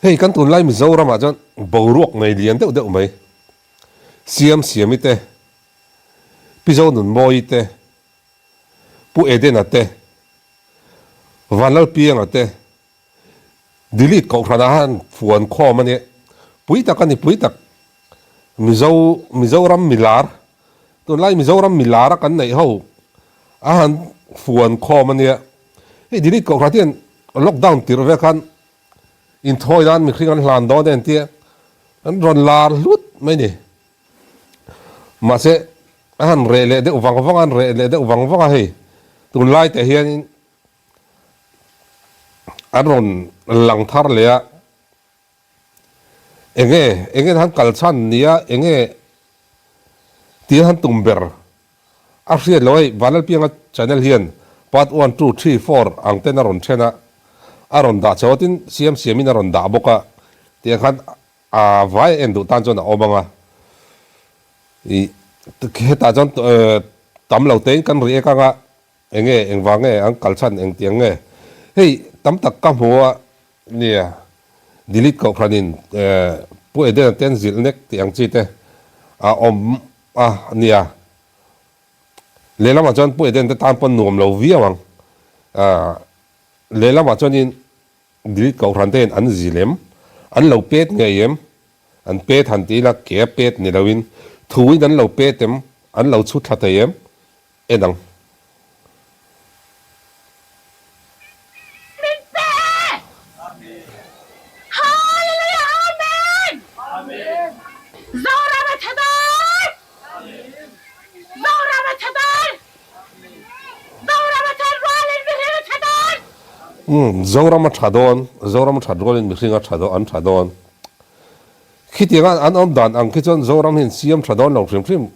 Hei kan tunlai Mizoramah chuan boruak nei lian deuh deuh mai. Siam Siami te, Pi Zonunmawii te, Pu Edena te, Vanlalpianga te, Delete Kohhranah han fuan khawm a nia. Pui tak a ni, pui tak. Mizo, Mizoram milar, tunlai Mizoram milar a kan neih ho a han fuan khawm a nia. Hei Delete Kohhran hian lockdown tirh ve khan inthawi nan mihring an hlan dawn e an tia, an rawn lar hlut mai ni. Mahse a han reh leh deuh vang vang a, an reh leh deuh vang vang a hei tunlai te hianin an rawn lang thar leh a, enge enge han kal chhan nia enge tih han tum ber a hriat loh hei Vanlalpianga channel hian part one two three four ang ten a rawn then a, a rawn dah chho a tin siam siam in a rawn dah bawk a tiang khan a vai a en duh tan chuan a awm ang a ih hetah chuan tam lo tein kan react ang a. Enge engvang nge an kal chhan engtiang nge? Hei tam tak ka hmu a nia delete kohhranin Pu Edena te an zilh nek tih ang chi te a awm a nia. Lehlamah chuan Pu Eden te tan pawn nuam lo viau ang. Lehlamah chuanin delete kohhran te hian an zilh em? An lo pet ngei em? An pet han ti ila ke a pet ni loin thuin an lo pet em? An lo chhut thla thei em? En ang. Min pe e! Hallelujah Amen! Zoram a tha dawn! Zoram a tha dawn! Zoram a that rualin mihring a tha dawn! Umm Zoram a tha dawn, Zoram a that rualin mihring a tha dawn, an tha dawn. Khitianga an awm dan ang khi chuan Zoram hian siam tha dawn lo hrim hrim.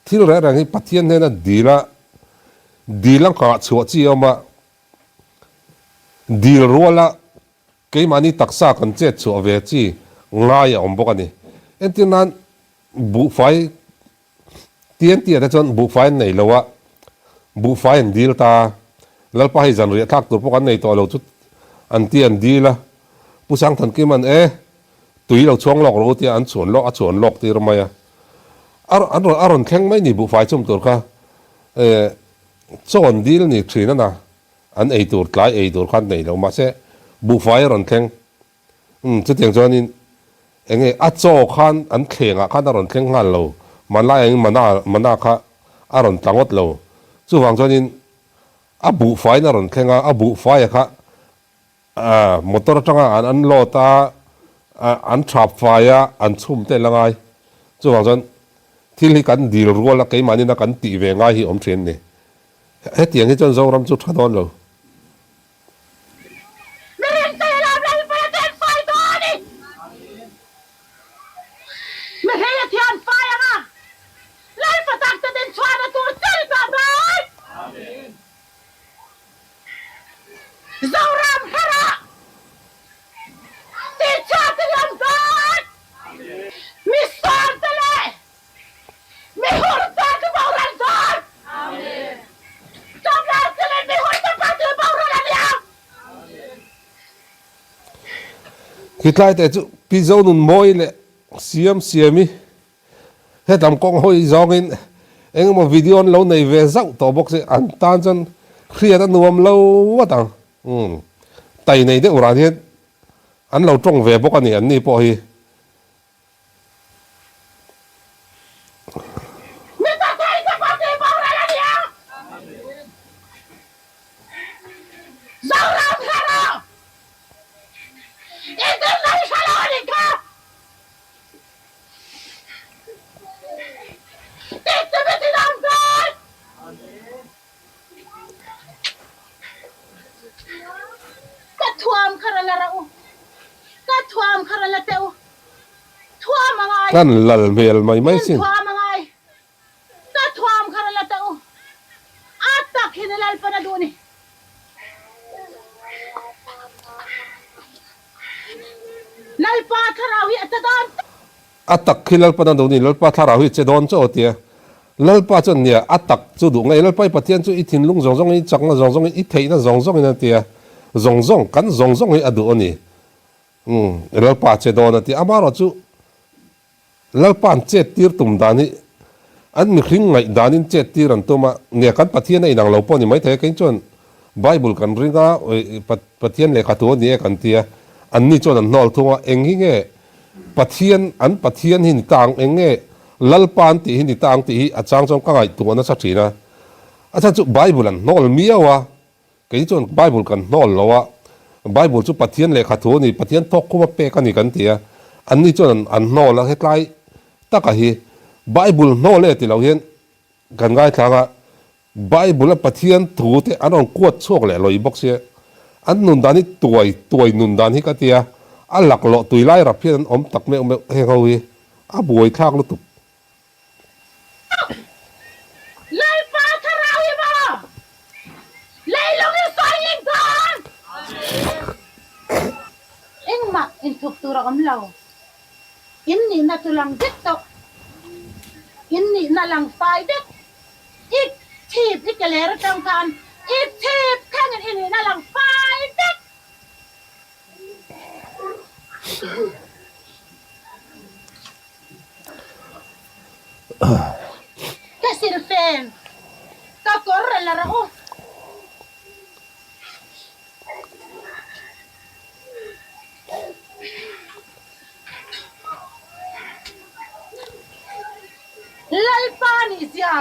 Thil reng reng hi Pathian hnena dil a, dil a nghah chhuah chi a awm a, dil ruala keimahni taksa kan chet chhuah ve chi ngai a awm bawk a ni. Entir nan buhfai Tian tia te chuan buhfai an nei lo a, buhfai an dil ta. Lalpa hei zanriah thlak tur pawh kan nei tawh lo chu an ti an dil a. Pu Sangthankima'n e, tui lo chhuang lawk rawh u tia an chhuan lawk a chhuan lawk tir mai a. A an rawn a rawn thleng mai ni buhfai chum tur kha e chaw an dil ni thin a na, an ei tur tlai ei tur kha an nei lo mahse buhfai a rawn thleng. Umm chutiang chuanin enge a chaw khan an thlengah khan a rawn thleng nghal lo, hmanlai angin mana mana kha a rawn tla ngawt lo. Chuvang chuanin a buhfaiin a rawn thleng a, a buhfaia kha ah motor atanga an unload a, an thap fai a, an chhum te la ngai. Chuvang chuan thil hi kan dil rual a, keimahnin a kan tih ve ngai hi awm thin a ni. Hetiang hi chuan Zoram chu tha dawn lo. Mihring te hi lam lalpa a thian fai dawn a ni. Mihring a thian fai ang a, Lalpa tak te din chhuahna tur che ni tawh dawn. Zoram herah tihchhuah te hi awm dawn. Mi sual te leh Mi hur chuan chu boral dawn. Chawmlai thilin mi hur te pawh chu boral a ni ang. Khitlai te chu Pi Zonunmawi leh Siam Siami hetlam kawng hawi zawngin engemaw video an lo nei ve zauh tawh bawk si, an tan chuan hriat a nuam lo ngawt ang. Umm tai nei deuh ran hian an lo tawng ve bawk a ni anni pawh hi. Mipa thei te pawh tih boral a ni ang. Zoram hero i dinna i hre lo a nih kha. Tih chimit in awm dawn. Ka thuam kha ra la rah u, ka thuam kha ra la teh u, thuam a ngai. Kan lal hmel mai mai sin. In thuam a ngai, ka thuam kha ra la teh u, a tak hi ni Lalpan a duh ni. Lalpa thlarau hi a che dawn. A tak khi Lalpa na duh ni, Lalpa thlarau hi che dawn chaw tia. Lalpa chuan nia, a tak chu duh ngei, Lalpa i Pathian chu i thinlung zawng zawngin, i chakna zawng zawngin, i theihna zawng zawngin a tia. Zawng zawng, kan zawng zawng hi a duh a ni. Umm Lalpa che dawn a ti. Amaherawhchu Lalpa'n chet tir tum dan hi an mihring ngaih danin chet tir an tum a, nia kan Pathian a inang lo pawh ni maithei a, kei chuan Bible kan ring a, Pathian lehkha thu a ni e kan ti a, anni chuan an hnawl thung a, eng hi nge Pathian, an Pathian hi ni ta ang, eng nge Lalpa an tih hi ni ta ang tih hi a chang chuan ka ngaihtuah nasa thin a, a chhan chu Bible an hnawl miau a. Kei chuan Bible kan hnawl lo a, Bible chu Pathian lehkha thu a ni, Pathian thawk khum a pek a ni kan ti a, anni chuan an hnawl a, hetlai taka hi Bible hnawl e ti lo hian kan ngaithlang a, Bible a Pathian thu te an rawn kuat chhuak leh lawih bawk sia, an nun dan hi tuai tuai nun dan hi ka ti a, a laklawh tui lai rap hian an awm tak meuh meuh heng ho hi a buaithlak lutuk. Lalpa thlarau hi maw leilung hi sawi ling dawn? Engmah inthup tur a awm lo. In nihna chu lang vek tawh. In nihna lang fai vek. I chhip i ke ler atang khan i chhip thlengin i nihna lang fai vek. Ka silfen, ka kawr rel a rawh u. Lalpa nih zia,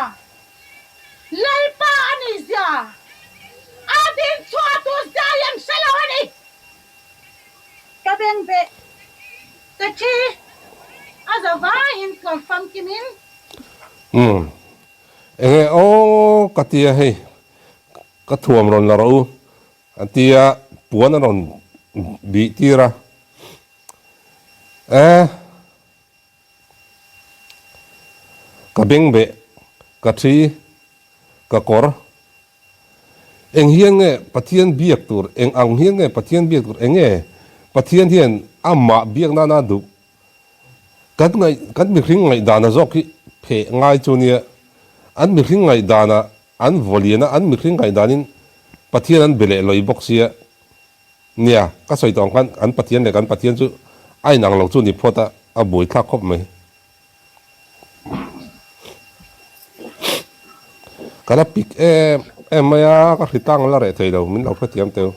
Lalpa a nih zia, a din chhuah tur zia hi an hre lo a ni. Ka beng beh ka thi a za vaiin tluang famkim in. Umm enge aw ka tia hei ka thuam rawn la rawh u a tia puan a rawn bih tir a eh ka beng beh ka thi ka kawr Eng hian nge Pathian biak tur, eng ang hian nge Pathian biak tur, eng nge Pathian hian amah biak nana duh? Kan ngaih, kan mihring ngaihdana zawk hi pheh ngai chu nia, an mihring ngaihdana an vawlian a, an mihring ngaihdanin Pathian an be leh lawih bawk sia nia, ka sawi tawh ang khan an Pathian leh kan Pathian chu a inang lo chu ni phawt a, a buaithlak khawp mai. Ka la pik em em mai a, ka hri tlang la reh thei lo, min lo hrethiam teu.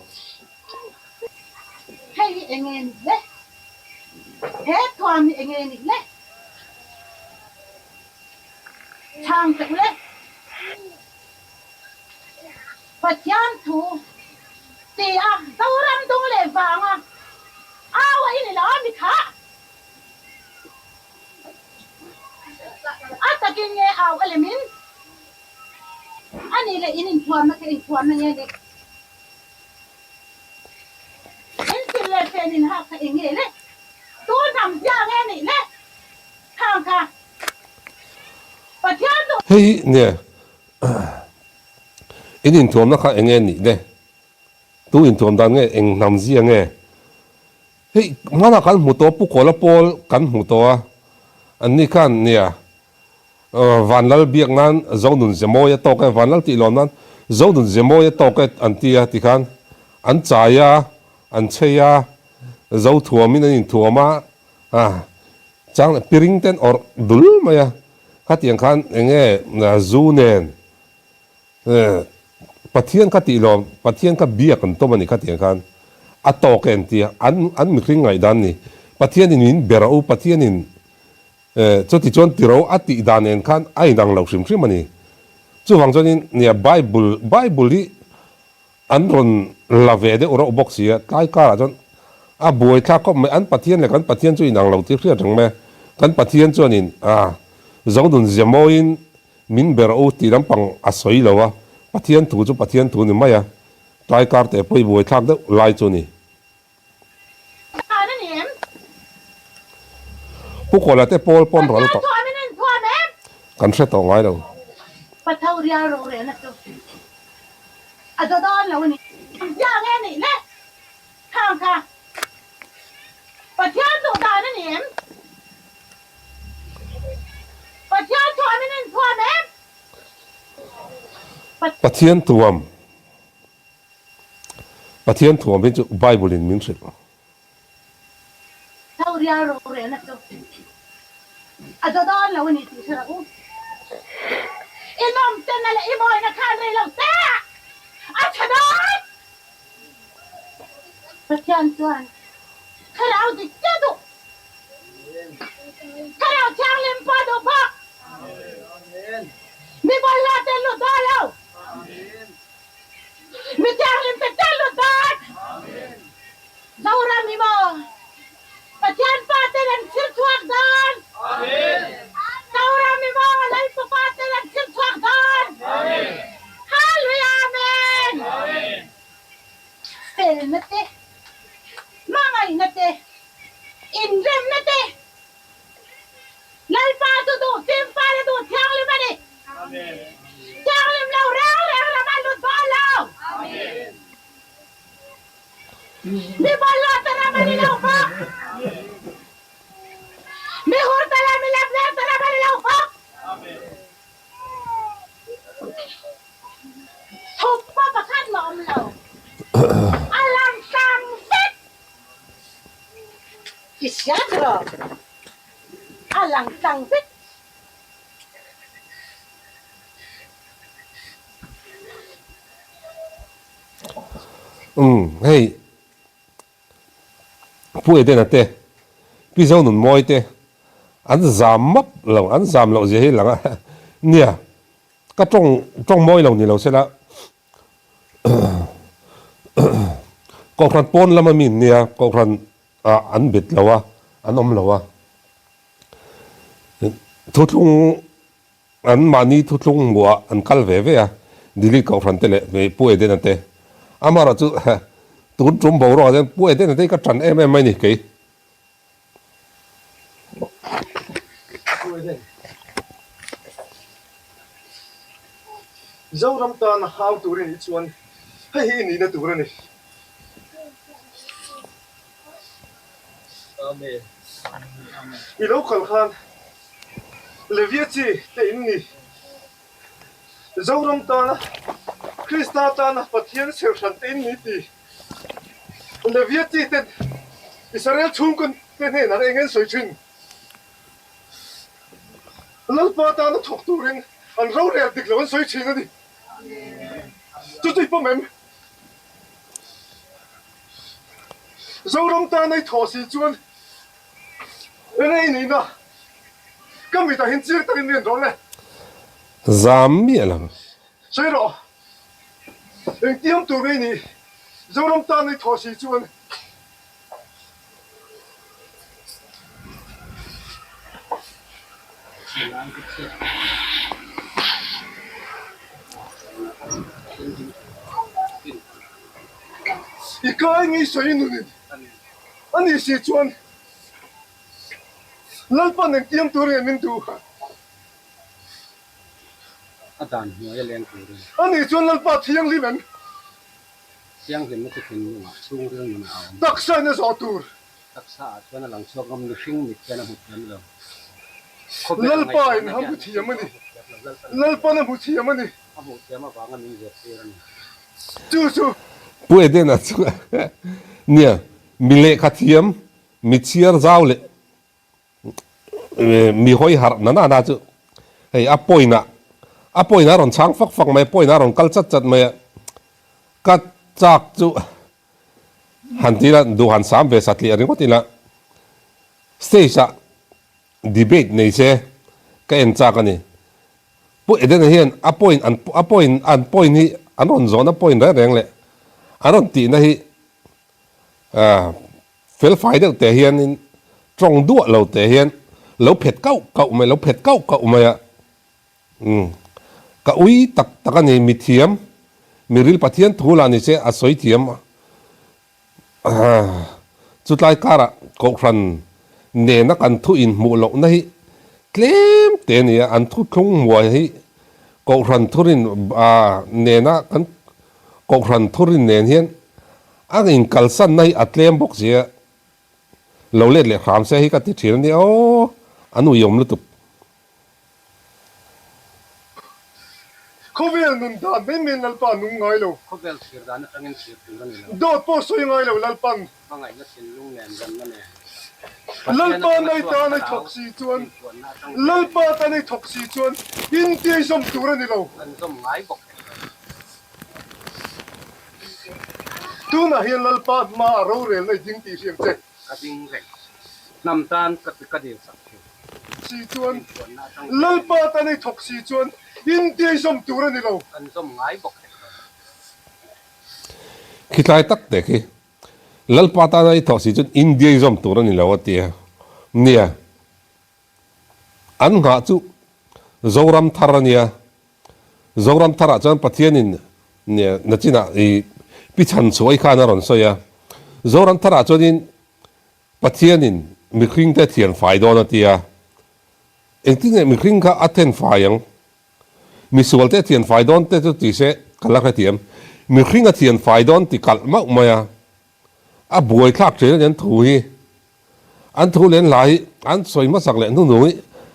Hei hi eng nge nih le? He thuam hi eng nge nih le? Chhang teuh le. Pathian thu ti a Zoram dung leh vanga au a i ni lo a mi kha. A takin nge au a lem in? A nih leh in inthuamna kha inthuamna nge ni? In thil leh fen in hak kha eng nge le? Tu hnam zia nge nih le? Khang kha Pathian duh. Hei hi nge in inthuamna kha eng nge nih le? Tu inthuam dan nge eng hnam zia nge? Hei hmanah kan hmu tawh Pu Kawla pawl kan hmu tawh a, anni khan nia Vanlal biak nan Zonun Zemawi a tawk e, Vanlal tih lawm nan Zonun Zemawi a tawk e an ti a tikhan an chai a, an chei a, zo thuamin an inthuam a, chang leh piring ten awrh dul mai a, khatiang khan eng nge zu nen Pathian kha tih lawm, Pathian kha biak an tum a ni kha tiang khan a tawk e an ti a, an an mihring ngaihdan ni. Pathianin min ber a u, Pathianin chuti chuan tiro a tih dan nen khan a inang lo hrim hrim a ni. Chuvang chuanin nia Bible Bible hi an rawn la ve deuh reuh bawk si a, tlai karah chuan a buaithlak khawp mai, an Pathian leh kan Pathian chu inang lo tih hriat reng mai a, kan Pathian chuanin a Zonun Zemawiin Min ber u tih lampang a sawi lo a, Pathian thu chu Pathian thu ni mai a, tlai kar teh pawh i buaithlak deuh lai chu ni. Dan a ni em? Pu Kawla te pawl pawn ral Pathian tawh. thuamin a inthuam em? Kan hre tawh ngai lo. Patho rial rorelna chu a do dawn lo a ni. Zia nge nih le? Khang kha Pathian duh dan a ni em? Pathian thuamin in thuam em? Pathian thuam Pathian thuam hi chu Bible in min hrilh. Rial rorelna chu a za dawn lo a ni tih hre rawh u. I nawmchenna leh i mawina khan rei lo te a tha dawn. Pathian chuan Thlarau dik chiah duh, Thlarau Thianghlim pawh duh bawk. Mi bawlhhlawh te lut dawn lo. Mi thianghlim te chiah lut dawn. Zoram hi maw Pathian pa ten an thlir chhuak dawn. Zoram hi maw Lalpa pa ten an thlir chhuak dawn. Hallelujah Amen. Felna te, hmangaihna te, inremna te Lalpa chu duh fim fal a duh thianghlim a ni. Thianghlim lo reng reng ram a lut dawn lo. Mi bawlhhlawh te ram a ni lo bawk. Mi hur te leh mi lemler te ram a ni lo bawk. Thup pawh pakhat mah awm lo. A lang tlang vek. I hria tiraw? A lang tlang vek. Umm hei Pu Edena te Pi Zonunmawi te an zam map lo an zam loh zia hi lang a nia ka tawng tawng mawi lo ni lo sela Kohhran pawn lama mi nia Kohhran ah an bet lo a an awm lo a thuthlung An mahni thuthlung hmuhah an kal ve ve a, Delete Kohhran te leh Pu Edena te. Amaherawh chu tun tum boruakah chuan Pu Edena te hi ka tan em em mai ni kei. Pu Eden. Zoram tana hau tur i nih chuan hei hi i nihna tur a ni. Amen. I lo kal khan Levia chi te in ni. Zoram tana Krista tana Pathian serhran te in ni ti. Levia chi ten Israel chhungkaw te hnenah eng an sawi thin. Lalpa tana thawk turin an rorel dik lo an sawi thin a ni. Chu chu i pawm em? Zoram tan ei thawh si chuan eng ei nihna ka mitah hian chiang takin mi an rawn le. Zam miah lo. Sawi rawh, engtiang tur ei nih Zoram tan ei thawh si chuan. I kai ngei sawi nunin a nih si chuan Lalpan engtiang tur nge min duh? A nih chuan Lalpa thianghlim em? Thianghlimna chu thinlungah chhungril nunah a awm. Taksa in a zawh tur. Taksa ah chuan a lang chhuak ngam mihring mit hian a hmu thiam lo. Lalpa in a hmu thiam a ni. Lalpan a hmu thiam a ni. A hmuh thiam avanga min zirtir a ni. Chu chu. Pu Edena chu nia mi lehkha thiam, mi chhiar zau leh Mi hawi harh na na na chu hei a point ah a point ah a rawn chhang fak fak mai a point ah a rawn kal chat chat mai a ka chak chu han ti ila duh han sam ve satliah ringawt ila stage ah debate nei se ka en chak a ni Pu Edena hian a point an a point an point hi an rawn zawhna point reng reng leh an rawn tihna hi ah Felfai deuh teh hianin tawng duah lo teh hian lo phet kauh kauh mai, lo phet kauh kauh mai a. Umm, ka ui tak tak a ni, mithiam, miril Pathian thu lah ni se a sawi thiam a. Chutlai karah Kohhran nena kan thu inhmuh lohna hi tlem te a ni a, an thu thlung hmuai hi Kohhran thurin nena kan Kohhran thurin nen hian A inkalsanna hi a tlem bawk si a, lo let leh hram se hi ka ti thin a nia aw, an uiawm lutuk. Khawvel nun dan mai mai Lalpa nung ngai lo. Khawvel thlir dan atangin thlir tur a ni lo. Dawt pawh sawi ngai lo Lalpan. Hmangaihna thinlung nen remna nen. Lalpa nai tan ai thawk si chuan, Lalpa tan ai thawk si chuan India i zawm tur a ni lo. Tunah hian Lalpa hma a rorelna i ding tih hriam che. Ka ding reng. Hnam tan ka dil sak thin. Si chuan, Lalpa tan ai thawk si chuan India i zawm tur a ni lo. Kan zawm ngai bawk hek lo. Khitlai tak te khi Lalpa tana i thawh si chuan India i zawm tur a ni lo a ti a. Nia, an nghah chu Zoram thar a nia. Zoram tharah chuan Pathianin nia nachinah i pi chhan chhuah i khan a rawn sawi a. Zoram tharah chuanin Pathianin mihringte thian fai dawn a ti a. Engtin nge mihring kha a then fai ang? Misual te a thian fai dawn te chu ti se ka la hrethiam. Mihring a thian fai dawn ti kalh mauh mai a. A buaithlak thin a ni an thu hi. An thu leh an hla hi an sawi hmasak leh hnuhnung hi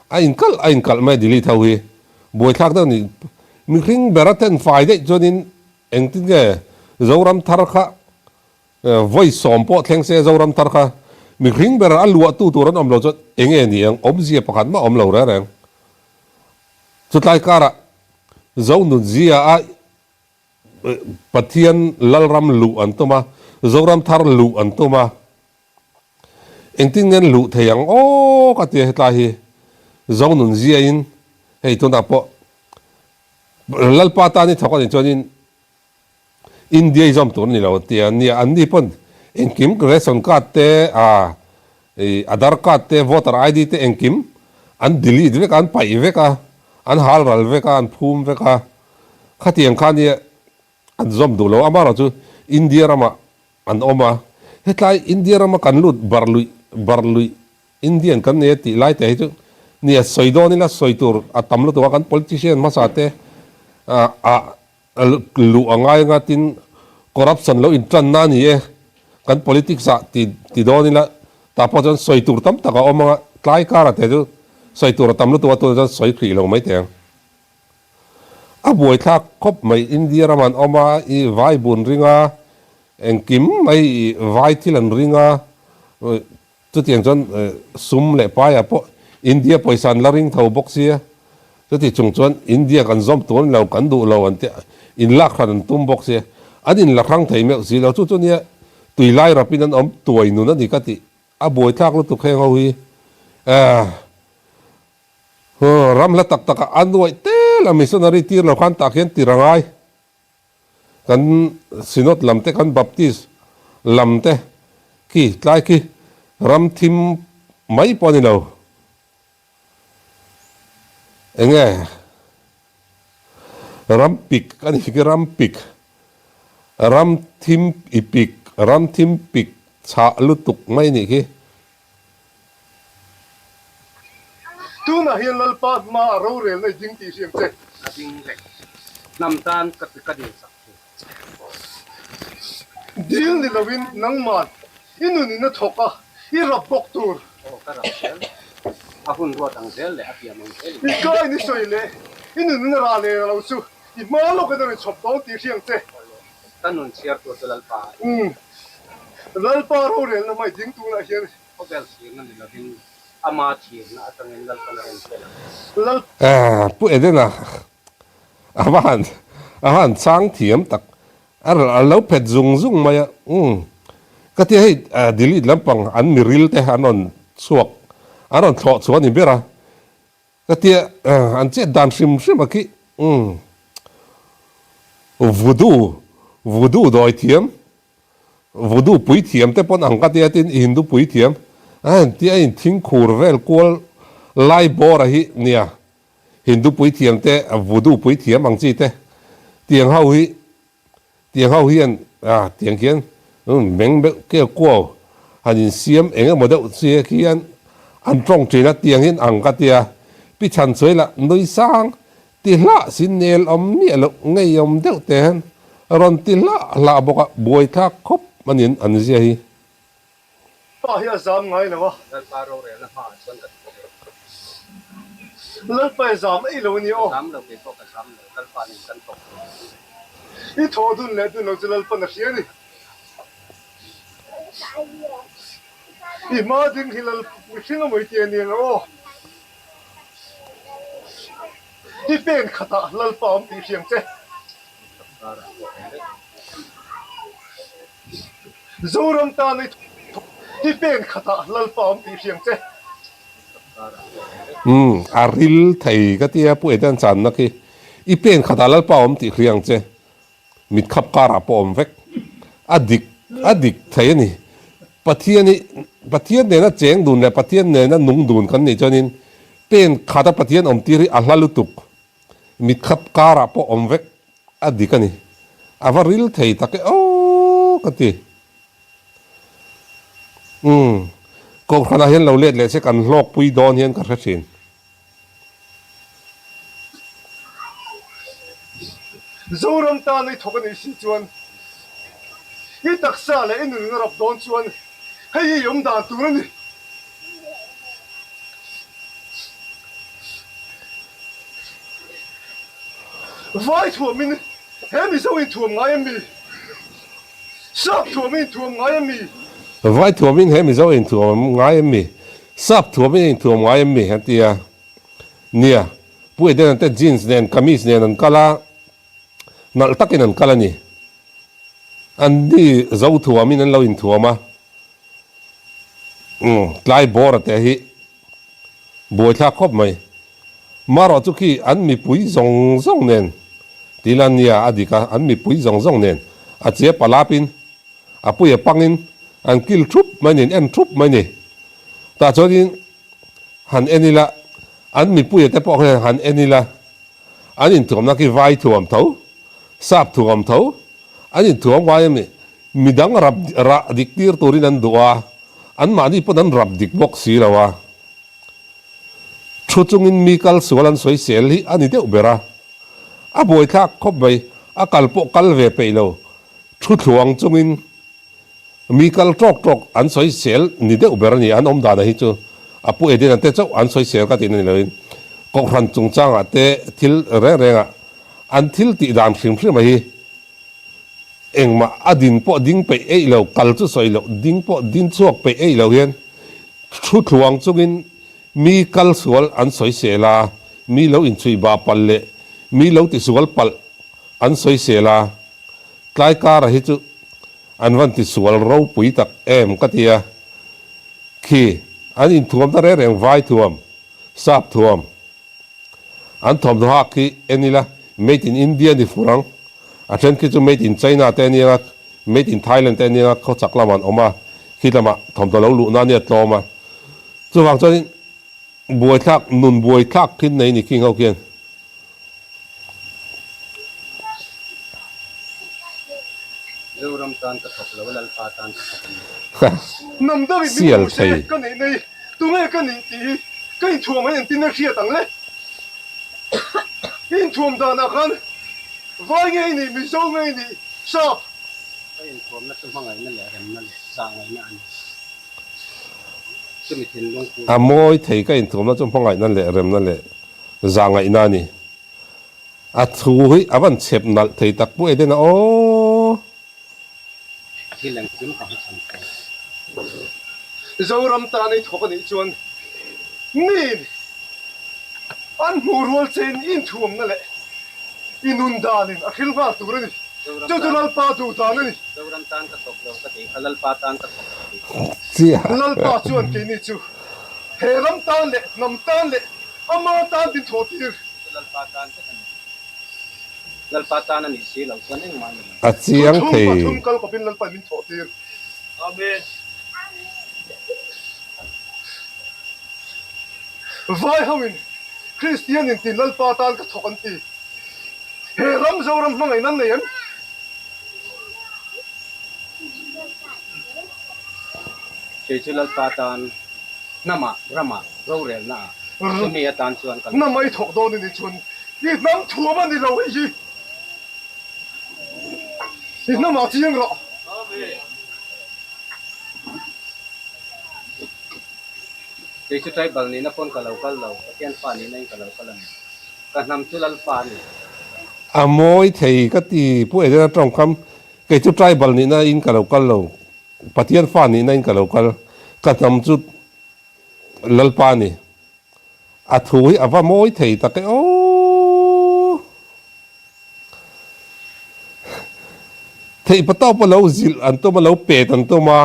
a inkalh a inkalh mai a delete ho hi. Buaithlak deuh a ni. Mihring ber a then fai daih chuanin engtin nge Zoram thar kha Vawi sawm pawh thleng se Zoram thar kha mihring ber a luahtu tur an awm lo chuan eng nge ni ang? Awmzia pakhat mah awm lo reng reng. Chutlai karah Zonunzia a Pathian Lalram luh an tum a, Zoram thar luh an tum a. Engtin nge an luh thei ang aw ka ti a hetlai hi Zonunzia in hei tunah pawh Lalpa tan i thawk a nih chuanin India i zawm tur a ni lo tia nia an ni pawn engkim ration card te ah ih Aadhaar card te voter ID te engkim an delete vek a an paih vek a an hal ral vek a an phum vek a khatiang kha nia an zawm duh lo amaherawhchu India ramah an awm a hetlai India rama kan lut bar luih bar luih Indian kan nei a tih lai te hi chu nia sawi dawn ila sawi tur a tam lutuk a kan politician hmasa te ah Luh a ngai anga tin corruption lo intanna a ni e, kan politics ah ti ti dawn ila tah pawh chuan sawi tur tam tak a awm anga tlai kar ah te chu sawi tur a tam lutuk a tunah chuan sawi hrih lo mai teh ang. A buaithlak khawp mai India ram an awm a i vai bun ring a engkim mai i vai thil an ring a Chutiang chuan sum leh paiah pawh India pawisa an la ring tho bawk sia, chuti chung chuan India kan zawm tur a ni lo, kan duh lo an ti a, inlak hran an tum bawk sia, an inla hrang thei meuh si lo. Chu chu nia tui lai rapin an awm tuai nun a ni ka tih, a buaithlak lutuk heng ho hi. Ram hla tak takah a nuaih tel a missionary tir lo khan tah khian tir a ngai. Kan Synod lam te, kan Baptist lam te khi tlai khi ram thim mai pawh a ni lo. Enge ram pik a ni khi ram pik, ram thim i pik, ram thim pik chhah lutuk mai a nih khi. Tunah hian Lalpa hma a rorelna i ding tih hriam che. Ka ding reng. Hnam tan ka ka dil sak thin. Dil ni loin nangman i nunin a thawk a, i rap bawk tur. Aw ka rap zel. A hun ruat ang zel leh a pian ang zel in. I ka in i sawi leh i nunin a rah leh lo chu i hma lawkin a rawn chhawp dawn tih hriang che. Ka nun chhiar tur chu Lalpa a ni. Lalpa rorelna hmai ding tunah hian. Khawvel thirna ni lovin ama thirna atangin Lalpan a rawn tel ang. Lal. Pu Edena a va han a va han chang thiam tak a lo phet zung zung mai a umm ka tia hei delete lampang an miril te an rawn chhuak an rawn thlawh chhuah a ni ber a. Ka tia an chet dan hrim hrim a khi umm Voodoo Voodoo dawi thiam Voodoo pui thiam te pawn ang ka tia tin Hindu pui thiam a en tia in thing khur vel kual lai bawr a hi nia Hindu pui thiam te Voodoo pui thiam ang chi te tiang ho hi Tiang ho hian ah tiang khian meng deuh kel kuau han insiam eng emaw deuh che khian an tawng thin a, tiang hian ang ka tia pi chhan sawi lah nui sang ti hlah si nel awm miah loh ngei awm deuh te hian rawn ti hlah hlah bawk a, buaithlak khawp a ni an zia hi. Pa hi a zam ngai lo a. Lalpa rorelna hmaah chuan ka ti thei. Lalpa i zam ei lo a ni aw. Ka zam lo, kei pawh ka zam lo, Lalpa nen kan thawk thei a ni. I thawh dun leh dun lo chu Lalpan a hria a ni. I hma ding hi lal mihring a mawi ti a ni ang aw. I pen khatah Lalpa awm tih hriang che. Zoram tan i i pen khatah Lalpa awm tih hriang che. Umm, a ril thei ka tia Pu Eden channa khi. I pen khatah Lalpa awm tih hriang che. Mit khap karah pawh awm vek. A dik, a dik thei a ni. Pathian hi, Pathian nena cheng dun leh Pathian nena nung dun kan nih chuanin pen khata Pathian awm tir hi a hla lutuk. Mit khap karah pawh awm vek. A dik a ni. A va ril thei tak e aw ka ti. Umm, Kohhranah hian lo let leh se kan hlawkpui dawn hian ka hre thin. Zoram tan i thawk a nih si chuan i taksa leh i nun in a rap dawn chuan hei hi i awm dan tur a ni. Vai thuamin he Mizo inthuam ngai em mi? Sap thuamin inthuam ngai em mi? Vai thuamin he Mizo inthuam ngai em mi? Sap thuamin a inthuam ngai em mi? An ti a. Nia, Pu Edena te jeans nen kamis nen an kal a, nalh takin an kal a ni. An ni Zo thuamin an lo inthuam a. Umm, tlai bawr a te hi buaithlak khawp mai. Marawh chu khi an mipui zawng zawng nen ti la nia a dik a, an mipui zawng zawng nen a che palapin a pui a pangin an kil thup mai ni, an en thup mai ni. Tah chuanin han en ila, an mipuia te pawh hian han en ila, an inthuamna khi vai thuam tho, sap thuam tho, an inthuam ngai a ni. Midang rap rah dik tir turin an duh a, anmahni pawn an rap dik bawk si lo a. Thu chungin mi kal sual an sawi sel hi a ni deuh ber a. A buaithlak khawp mai, a kal pawh kal ve peih lo. Thu thluang chungin mi kal tawk tawk an sawi sel ni deuh ber a ni, an awm dana hi chu a pu Edena te chauh an sawi sel ka tihna ni loin Kohhran chungchangah te thil reng rengah an thil tih dan hrim hrim a hi Engmah a din pawh ding peih eih lo, kal chu sawi loh, ding pawh din chhuak peih eih lo hian thu thluang chungin mi kal sual an sawisel a, mi lo inchhuih bah palh leh mi lo tisual palh an sawisel a, tlai kara hi chu an van tisual ropui tak em ka ti a, khi an inthuamna reng reng vai thuam, sap thuam. An thawmhnaw hak khi en ila Made in India ni fur ang. A then khi chu Made in China te a ni ang a, Made in Thailand te a ni ang a, khawchak lamah an awm a, khi lamah thawmhnaw lo luhna a nia tlawm a. Chuvang chuanin buaithlak, nun buaithlak khi nei ni khi ho khian. Zoram tan ka thawk lo a, Lalpa tan ka thawk a ni. Hnam dangin min Sial hmu se thei. ka neih nei, tunge ka nih tih hi ka inthuam an entin a hriat ang le. I inthuam danah khan vai nge i nih, Mizo nge i nih, Sap. Ka inthuamna chu hmangaihna leh remna leh zahngaihna a ni. Chumi thinlung pu. A mawi thei ka inthuamna chu hmangaihna leh remna leh zahngaihna a ni. A thu hi a van chhep nalh thei tak pu Edena aw. Thil engkim ka hmachhan thei. Zoram tan i thawk a nih chuan miin an hmuh rual chein i inthuamna leh i nun danin a hril nghal tur a ni. Chu chu Lalpa duh dan a ni. Zoram tan ka thawk lo ka tih kha Lalpa tan ka thawk ka tih. Lalpa chuan keini chu he ram tan leh hnam tan leh Ama tan min thawh tir. Chu Lalpa tan vek a ni. Lalpa tan a nih si loh chuan engmah a ni lo. A chiang Thuthum thei. pathum kal kawpin Lalpa min thawh tir. Amen. Vai hoin Kristian in tin Lalpa tan ka thawk an ti. He ram Zoram hmangaihna an nei em? Kei chu Lalpa tan Hnamah, ramah, rorelnaah, chumi atan chuan ka lo Hnam ai thawk dawn a nih chuan i hnam thuam a ni lo hei hi. I hnamah chiang rawh. Kei chu tribal nihna pawn ka lo kal lo, Pathian fa nihna in ka lo kal a ni. Ka hnam chu Lalpa a ni. A mawi thei ka ti Pu Edena tawngkam, kei chu tribal nihna in ka lo kal lo, Pathian fa nihna in ka lo kal. Ka hnam chu Lalpa a ni. A thu hi a va mawi thei tak e aw. Theih patawp a lo zilh an tum a, lo pet an tum a,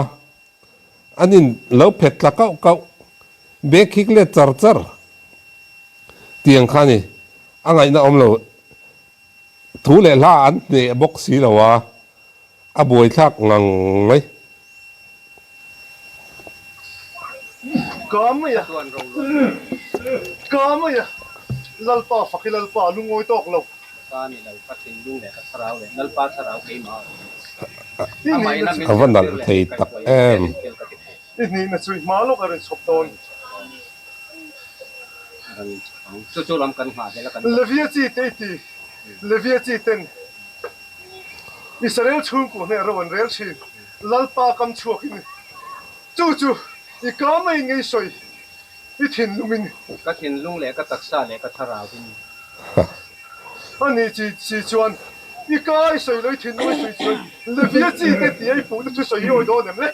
an in lo phet tla kauh kauh, bag khik let char char tiang kha a ni. A ngaihna awm lo. Thu leh hla an hneh bawk si lo a, a buaithlak ngang mai. Ka mai a, ka mai a, Lalpa fak hi Lalpa lungawi tawk lo. Ka ni lo, ka thinlung leh ka thlarau leh Lalpa thlarau keimah a awm. Amah A va nalh thei tak em. I hnihna chu i hma lawk a rawn chhawp dawn. Levia chi te i ti, Levia chi ten Israel chhungkaw hneh ro an rel thin, Lalpa kam chhuakin chu chu i ka mai ngei sawi i thinlungin. Ka thinlung leh ka taksa leh ka thlarauin. A nih chi si chuan i ka i sawi lo i thinlung i sawi chuan Levia chi te tia i puhna thu sawi i awi dawn em le?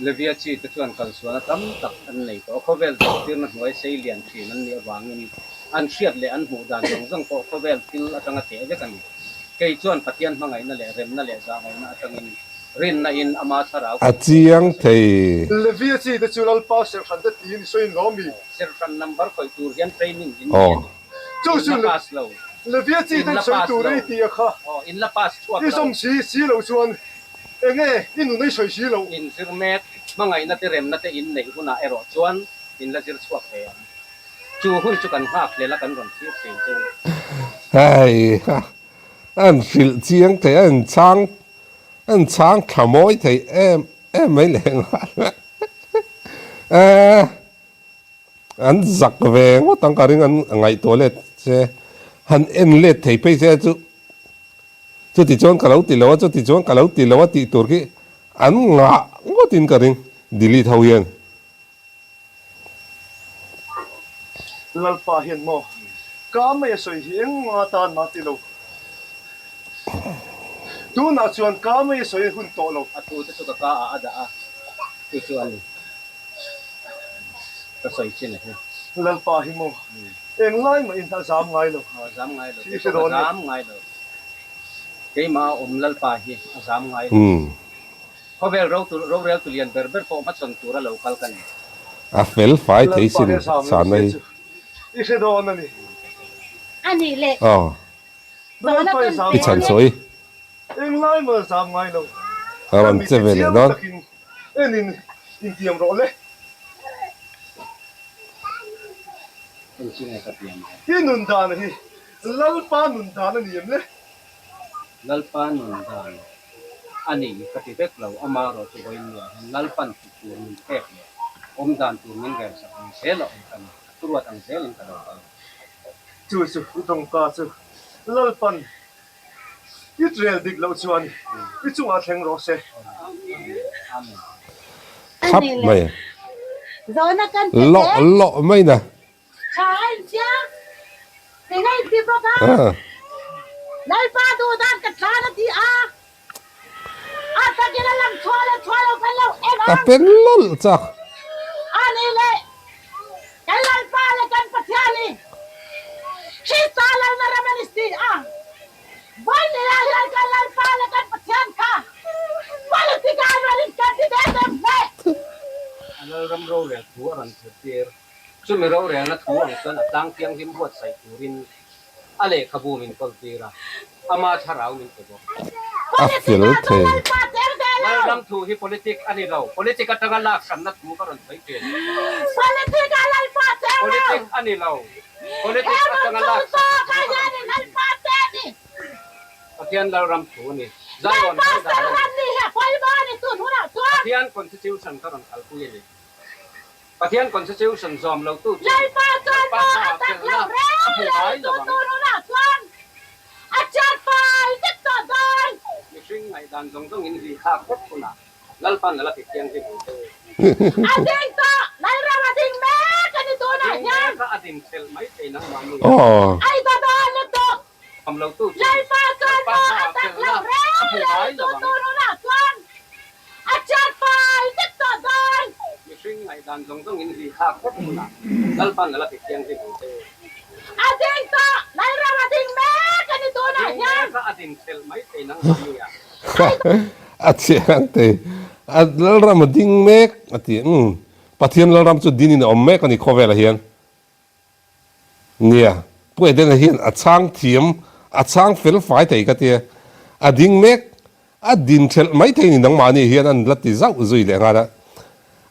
Levia chi te chuan kalsualna tam tak an nei tawh a, khawvel zirtirna hnuai sei lian thin an nih avangin an hriat leh an hmuh dan zawng zawng pawh khawvel thil atanga teh vek a ni. Kei chuan Pathian hmangaihna leh remna leh zahngaihna atangin rinna in ama thlarau A chiang thei. Levia chi te chu Lalpa serhran te tiin i sawi in lawm mi? Serhran number khawih tur hian training in nei a ni. Chu chu Levia chi ten sawi tur i ti a kha i zawm si si loh chuan Enge i nun ei sawi si loh? In zir mek, hmangaihna te remna te in neih hunah erawh chuan in la zir chhuak ve ang. Chu hun chu kan nghak hlel a kan rawn thlir thin chu. Hei ha, an hrilh chiang thei a, an chhang an chhang thla mawi thei em em mai leh nghal a. An zak ve ngawt ang ka ring an ngaihtuah let che han en let thei phei se chu chuti chuan ka lo ti lo a chuti chuan ka lo ti lo a tih tur khi an ngah ngawt in ka ring delete ho hian. Lalpa hian maw ka mai a sawi hi engmah atan mah ti lo. Tunah chuan ka mai a sawi hun tawh lo. A thu te chu ka ka ah a dah a chu chu a ni. Ka sawi chin a hi. Lalpa hi maw englai mah in a zam ngai lo. A zam ngai lo. Kei pawh ka zam ngai lo. Keimah a awm Lalpa hi a zam ngai lo. Khawvel rorel tu lian ber ber pawh hmachhawn tura lo kal ka ni. A fel fai thei sin chhana hi. I hre dawn a ni. A nih leh. I chhan sawi. Englai mah a zam ngai lo. A rawn che ve leh dawn. En in intiam rawh le. I nun dan hi Lalpa nun dan a ni em le? Lalpa nun dan a ni ka ti vek lo, amaherawh chu vawiin nuah hian Lalpan tih tur min pek leh awm dan tur min relsak ang zel a awm ka ni, a thuruat ang zelin ka lo kal. Chu chu i tawngka chu Lalpan I rel dik loh chuan i chungah thleng rawh se. Thlap mai. Lawh lawh mai na. Ka pen lawlh chak. Vawinia hian kan Lalpa leh kan Pathian kha politic ah rawn in candidate em hle. A Lalram rorel thu a rawn zirtir. Chumi rorelna thu ang chuan a tlang thianghlim buatsaih turin a lehkhabu min kawltir a, ama thlarau min pe bawk. A fel thei. Lalram thu hi politic a ni lo. Politic atanga lak hranna thu ka rawn sawi thin. Politic a ni lo. Politic atanga lak hranna thu ka rawn sawi thin. Pathian Lalram thu a ni. Zion ram dan a ni. Pathian Constitution ka rawn kalpui a ni. Pathian Constitution zawm lo tu chu Lalpa chuan Lalpa maw a hmaah tak felna lo reng a hmu reng ngai tu lo ang. tur hunah chuan a chiat fai vek tawh dawn. Mihring ngaihdan zawng zawng in ri thlak vek hunah Lalpan a la ti thianghlim ang che u. A ding tawh, Lalram a ding mek a ni tunah Ding hian. mek a, a din thelh mai thei nangmahni a. Ai ta dawn lutuk. Awm lo tu chu Lalpa chuan Lalpa maw a hmaah tak lo felna a reng hmu reng ngai tu lo ang. tur hunah chuan. Dan zawng zawng in hlih thlak vek hunah Lalpan a la ti thianghlim ang che. A ding tawh, Lalram a ding mek a ni tunah Ding hian. mek a, a din thelh mai thei nang mahni a. A chiang thei, a Lalram a ding mek a ti. Umm, Pathian Lalram chu dinin a awm mek a ni khawvelah hian. Nia, Pu Edena hian a chhang thiam, a chhang fel fai thei ka tia. A ding mek, a din thelh mai thei ni nangmahni hian an la ti zauh zui leh nghal a.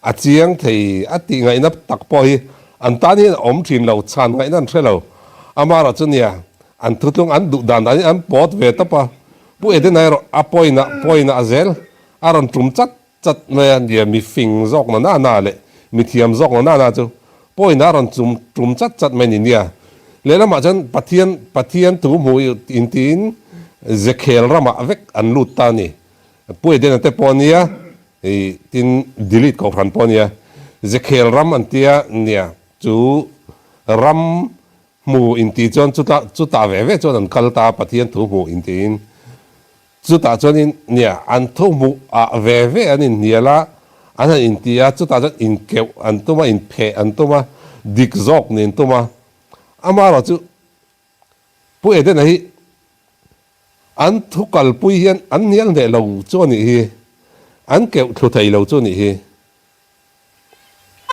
A chiang thei, a tih ngaihna tak pawh hi an tan hian a awm thin lo, chhan ngaihna an hre lo. Amaherawh chu nia, an thutlung an duh dan danin an pawt ve tawp a. Pu Edena erawh a pawina pawina a zel, a rawn tum chat Chat mai a nia, mi fing zawk na na na leh mi thiam zawk na na na chu pawhin a rawn chum tum chat chat mai ni nia. Lehlamah chuan Pathian Pathian thu hmu intiin Zekhel ramah vek an lut ta a ni. Pu Edena te pawh a nia, ih tin delete kohhran pawh a nia. Zekhel ram an tia nia, chu ram hmu inti chuan chuta chutah ve ve chuan an kal ta a Pathian thu hmu intiin. Chutah chuanin nia an tho hmuh ah ve ve an inhnial a, an han inti a, chutah chuan inkeuh an tum a, inpheh an tum a, dik zawk nih an tum a. Amaherawh chu Pu Edena hi an thu kalpui hian an hnial hneh lo chu a nih hi, an keuh thlu thei lo chu a nih hi.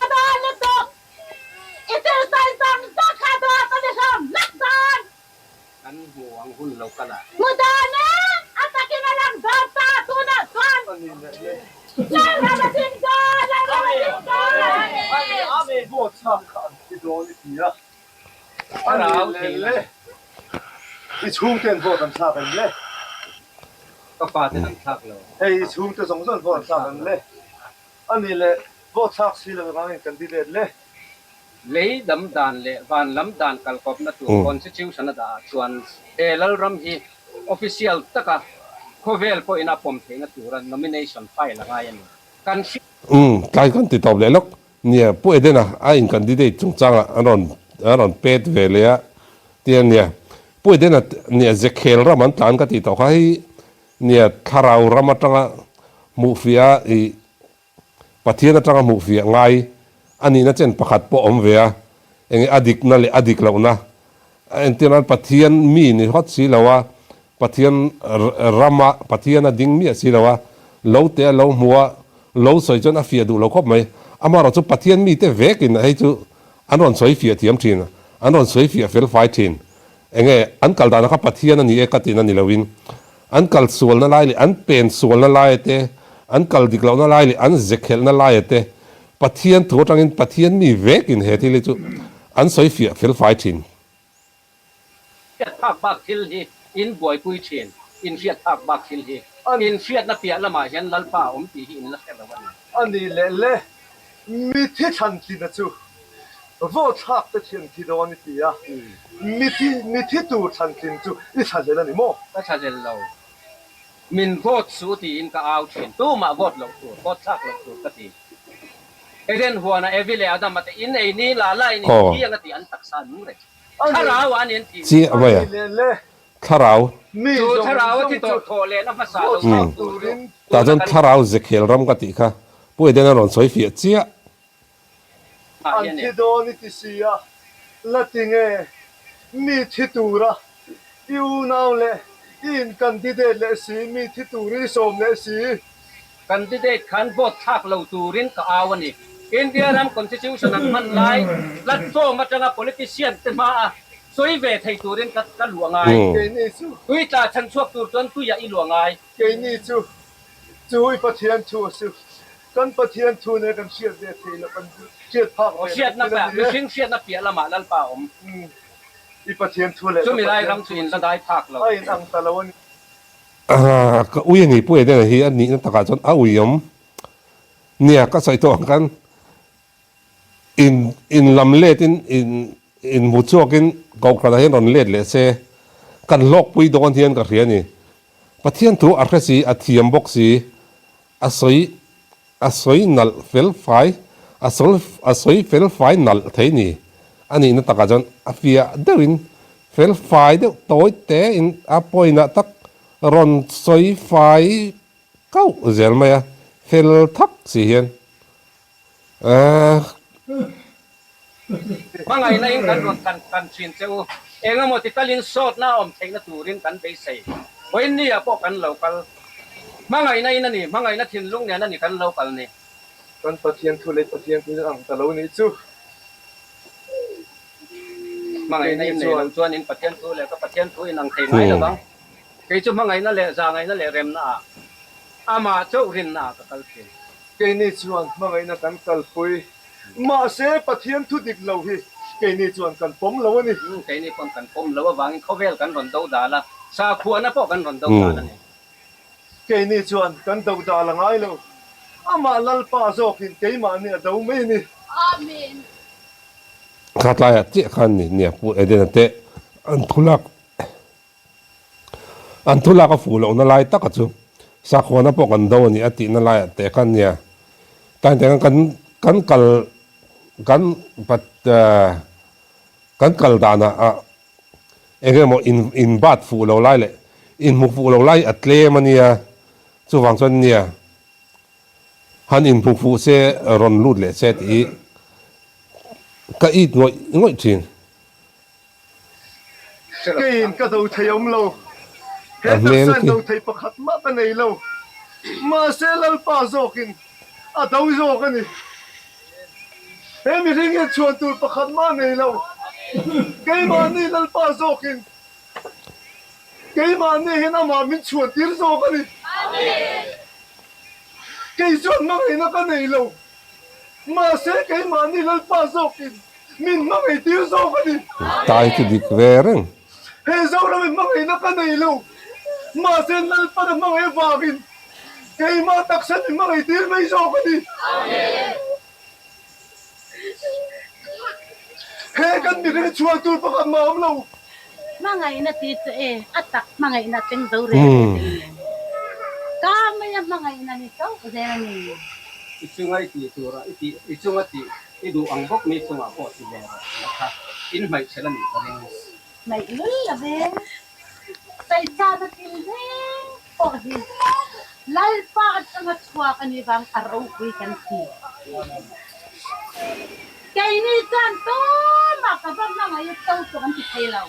A dawn lutuk. I thil sawi zawng zawng kha dawt a ni hlawm hlak dawn. Kan hmu ang hun lo kal a. Hmu dawn e, a takin a lang dawn ta tunah chuan. Lalram a ding dawn, Lalram a ding dawn. Vote chhak kha an thi dawn i ti a, a ni leh le. I chhungten vote an thlak em le? Ka faten an thlak lo. Hei i chhungte zawng zawng vote an thlak em le? A nih leh vote thlak si lo vangin candidate le. Lei dam dan leh van lam dan kalkawpna tur Constitution a dah ah chuan he Lalram hi official taka khawvel pawhin a pawm theihna tura nomination file a ngai a ni. Kan hriat. Umm, tlai kan ti tawp leh lawk. Nia, Pu Edena a in candidate chungchangah an rawn an rawn pet ve leh a tia nia. Pu Edena nia Zekhel ram an tlan ka tih tawh kha hei Nia, thlarau ram atanga hmuhfiah a ih Pathian atanga hmuhfiah ngai a nihna chen pakhat pawh awm ve a, enge a dikna leh a dik lohna. Entir nan Pathian mi ni hawt si lo a, Pathian rama Pathian a ding miah si lo a, lo te a lo hmu a, lo sawi chuan a fiah duh lo khawp mai. Amaherawh chu Pathian mite vekin hei chu an rawn sawi fiah thiam thin, an rawn sawi fiah fel fai thin. Enge an kal dana kha Pathian a ni e ka tihna ni loin an kal sualna lai leh an pen sualna laia te, an kal dik lohna lai leh an ze khelhna laia te Pathian thu atangin Pathian mi vekin he thil hi chu an sawi fiah fel fai thin. Hriat phak bak thil hi in buaipui thin, in hriat phak bak thil hi in hriatna piah lamah hian Lalpa a awm tih hi in la hre lo a ni. A nih leh le, Mithi thlantlina chu vote thlak te thian thi dawn i ti a, mithi mithi tur thlantlin chu i thlahlel a ni maw? Ka thlahlel lo. Min vote suh tiin ka au thin. Tumah vote loh tur, vote thlak loh tur ka ti. Eden huana Evi leh Adama te in ei ni la la in in thi ang a ti an taksa nung reng. Thlarau ah an in thi. Chiah mai a. Thlarau. Chu thlarau a thi tawh thawh lehna hmasa lo chhuak tur chu Tah chuan thlarau zekhel ram ka tih kha Pu Edena rawn sawi fiah chiah. An thi dawn i ti si a, la ti nge mi thi tura i unau leh i in candidate leh si, mi thi turin i sawm leh si. Candidate khan vote thlak lo turin ka au a ni. India ram Constitution an hman lai platform atanga politician te hma a sawi ve thei turin ka ka luah ngai. Keini chu. Tui tla chhan chhuak tur chuan tuiah i luah ngai. Keini chu chu i Pathian thu a su. Kan Pathian thu nen kan hriat ve thei lo, kan hriat phak ve lo thil a ni e. Mihring hriatna piah lamah Lalpa a awm. I Pathian thu leh ka Chumi lai ram chu in la dai phak lo. A inang ta lo a ni. Ka ui a ni Pu Edena hi a nihna takah chuan a uiawm nia ka sawi tawh ang khan in in lam let in in in hmu chhuak in kohhranah hian rawn let leh se kan hlawkpui dawn hian ka hria a ni. Pathian thu a hre si a thiam bawk si a sawi A sawi nalh fel fai, a sawl a sawi fel fai nalh thei ni. A nihna takah chuan a fiah deuhin fel fai deuh tawi tein a pawinah tak rawn sawi fai kauh zel mai a, fel thak si hian. Ahh. Hmangaihna in kan rawn kan kan thin che u. Engemaw ti talin sawtna a awm theihna turin kan beisei. Vawiinni ah pawh kan lo kal. Hmangaihna in a ni, hmangaihna thinlung nen a ni kan lo kal ni. Kan Pathian thu leh Pathian thu in ang ta lo nih chu. Hmangaihna in nei lo chuan in Pathian thu leh ka Pathian thu in ang thei ngai lo vang. Kei chu hmangaihna leh zahngaihna leh remna ah amah chauh rinna ah ka kal thin. Keini chuan hmangaihna kan kalpui. Mahse Pathian thu dik lo hi keini chuan kan pawm lo a ni. Keini pawn kan pawm lo avangin khawvel kan rawn do dal a, sakhuana pawh kan rawn do dal a ni. Keini chuan kan do dal a ngai lo. Amah Lalpa zawkin keimahni a do mai a ni. Amen. Kha tlaiah chiah khan ni nia Pu Edena te an thu lak an thu lak a fuh lohna lai taka chu sakhuana pawh kan do a ni a tihna laiah teh khan nia tain teh khan kan kan kal kan pat kan kal danah ah eng emaw in in bat fuh lo lai leh inhmu fuh lo lai a tlem a nia chuvang chuan nia Han inhmu fuh se rawn lut leh se tih hi ka it ngawih ngawih thin. Keiin ka do thei awm lo, he taksa in do thei pakhat mah ka nei lo. Mahse Lalpa zawkin a do zawk a ni. He mihring hian chhuan tur pakhat mah nei lo, keimahni Lalpa zawkin Keimahni hian amah min chhuan tir zawk a ni. Kei chuan hmangaihna ka nei lo. Mahse keimahni Lalpa zawkin min hmangaih tir zawk a ni. Tai chu dik ve reng. He Zoramin hmangaihna ka nei lo. Mahse Lalpan a hmangaih avangin keimah taksa min hmangaih tir mai zawk a ni. He kan mihring chhuah tur pakhat mah awm lo. Hmangaihna tih chu e, a tak hmangaihna thleng zo reng reng a ni. Ka maia hmangaihna ni chauh zel a ni. I chunga i tih turah i tih, i chunga tih i duh ang bawk mi chungah pawh ti ve rawh tih a kha in hmaih chhel a nih ka ring. Hmaih lul lo ve. Saihchana thil reng pawh hi Lalpa atanga chhuak a nih vang a ropui kan ti. Keini chuan tumah ka va hmangaih to chu kan ti thei lo.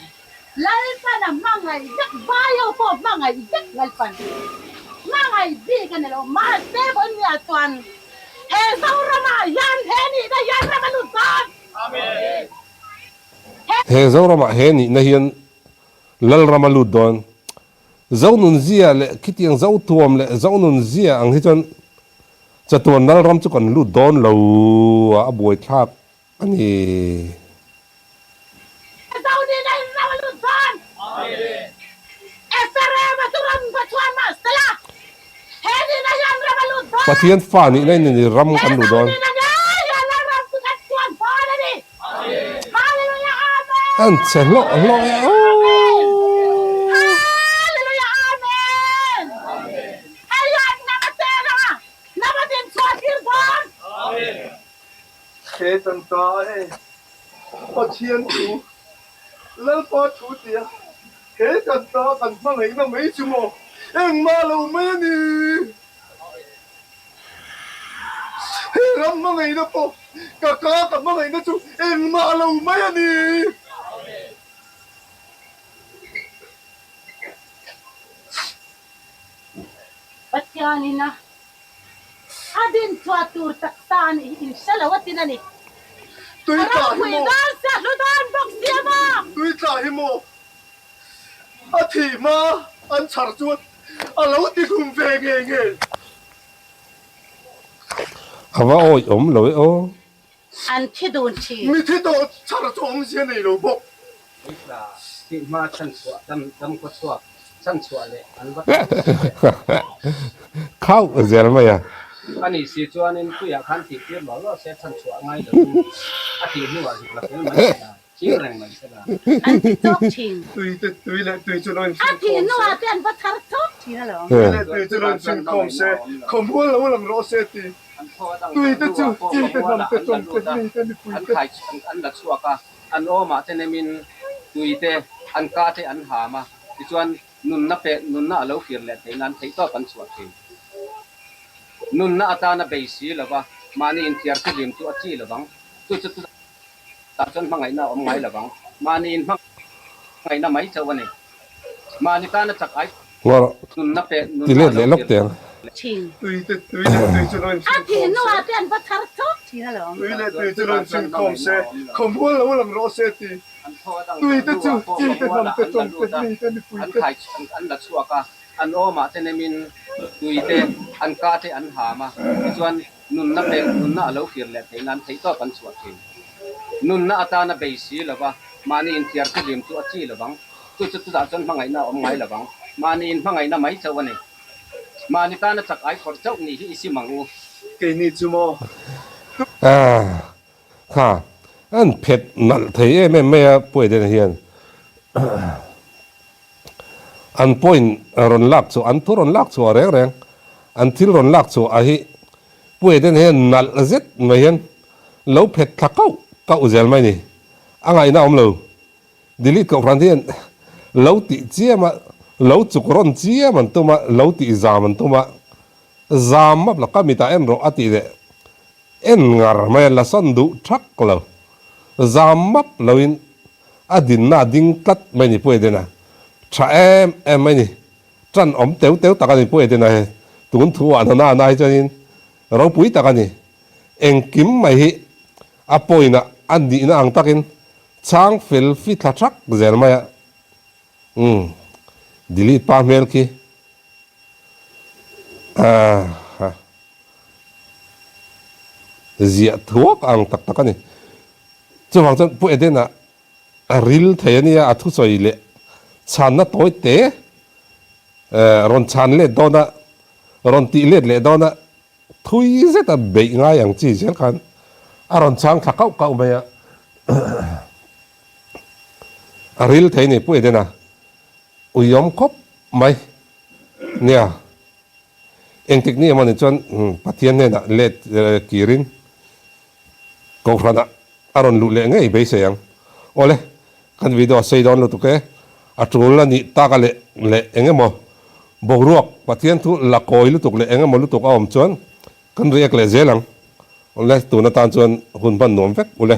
Lalpan a hmangaih vek, vai ho pawh hmangaih vek Lalpan hmangaih bik a ni lo. Mahse vawinia chuan he Zoramah hian he nihna hian ram a lut dawn. He Zoramah he nihna hian Lalram a lut dawn. Zonunzia leh khitiang Zotuam leh Zonunzia ang hi chuan chatuan Lalram chu kan lut dawn lo a, a buaithlak a ni. Zonina in ram a lut dawn. Ephraim-a chu ram va chhuan mah sela, he nihna hian ram a lut dawn. Pathian fa nihna in ni ram kan luh dawn. He Zonina ngei hian Lalram chu kan chuan dawn a ni. An che hlawh hlawh e aww. He tan ta e Pathian thu Lalpa thu tia he kan ta kan hmangaihna mai chu maw engmah lo mai a ni. He ram hmangaihna pawh ka ka ka hmangaihna chu engmah lo mai a ni. Pathianin a a din chhuah tur taksa a nih hi in hre lo a tin a ni. Tui tla hi maw? Ropui dawn sia hlu dawn bawk sia maw? Tui tla hi maw? A thih hma an chhar chuan a lo ti hlum ve ngei ngei. A va awih awm lo e aw. An thi dun thin. Mi thi tawh chhar chu awmzia nei lo bawk. Puitla thih hma chhanchhuah dam dam khaw chhuak chhanchhuah leh an va tam si leh. Khauh zel mai a. A nih si chuanin puiah khan tih tir lo lo se chhanchhuah a ngai lovin a tih hnuah zuk la fel mai se la. Ching reng mai se la. An ti chawk thin. Tui te tui leh tui chu lo in A chhun thih khawm se. hnuah te an va chhar chawk thin alawm. Tui leh tui chu lo in chhun khawm se. Khawmual lo lang rawh se ti. Tui te chu chi te hnam te tawng te mi te mipui An te. khai an la chhuak a, an awmah te nemin tui te an ka te an ham a, tichuan nunna pe nunna a lo kir leh theih nan theihtawp an chhuah thin. Nunna atana bei si lova. Mahni inthiar fihlim chu a chi lovang. Chu chu chutah chuan hmangaihna a awm ngai lovang. Mahni inhmangaihna mai chauh a ni. Mahni tana chak ai nunna pek nunna a lo kir thin. Tui te tui leh tui chu lo A inchhung thih khawm se. hnuah te an va chhar chawk thin alawm. Tui leh tui chu lo inchhung khawm se. Khawmual lo lang rawh se ti. Tui te chu chi te hnam te tawng te mi te mipui te. An la chhuak a, an awmah te nemin tui te an ka te an ham a, tichuan nunna pek nunna a lo kir leh theih nan theihtawp an chhuah thin. Nunna atana bei si lova mahni inthiar fihlim chu a chi lovang. Chu chu chutah chuan hmangaihna a awm ngai lovang. Mahni inhmangaihna mai chauh a ni. Mahni tana chak ai khawrh chauh nih hi i sim ang u. Keini chu maw? Kha an phet nalh thei em em mai a Puaidena hian an point rawn lak chhuah an thu rawn lak chhuah reng reng an thil rawn lak chhuah a hi Puaidena hian nalh zet mai hian lo phet thla kauh kauh zel mai ni a ngaihna a awm lo. Delete kohhran hian lo tih chiam a lo chuk rawn chiam an tum a lo tih zam an tum a zam map la ka mitah en rawh a tih leh En ngar mai a la sawn duh thak lo. Zam map loin a dinna a ding tlat mai ni Pu Edena. Tha em em mai ni. Tan awm teu teu tak a ni Pu Edena hi. Tun thu ah hna na hi chuanin ropui tak a ni. Engkim mai hi a point ah a nihna ang takin chhang fel fi thla thak zel mai a. Umm. Delete pa hmel khi. Aha. Ziah thuak ang tak tak a ni. Chuvang chuan Pu Edena a ril thei a nia, a thusawi leh chhanna tawi te rawn chhan let dawn a, rawn tih let leh dawn a, thui zeta beih ngai ang chi zel khan a rawn chhang thla kauh kauh mai a. A ril thei a ni Pu Edena. Uiawm khawp mai. Nia, engtik ni emawni chuan Pathian hnenah let kirin Kohhranah a rawn luh leh ngei beisei ang. Awle, kan video a sei dawn lutuk e. A tul a nih taka leh leh eng emaw boruak Pathian thu la kawi lutuk leh eng emaw lutuk a awm chuan kan react leh zel ang. Awle, tun atan chuan hun hman nuam vek ule.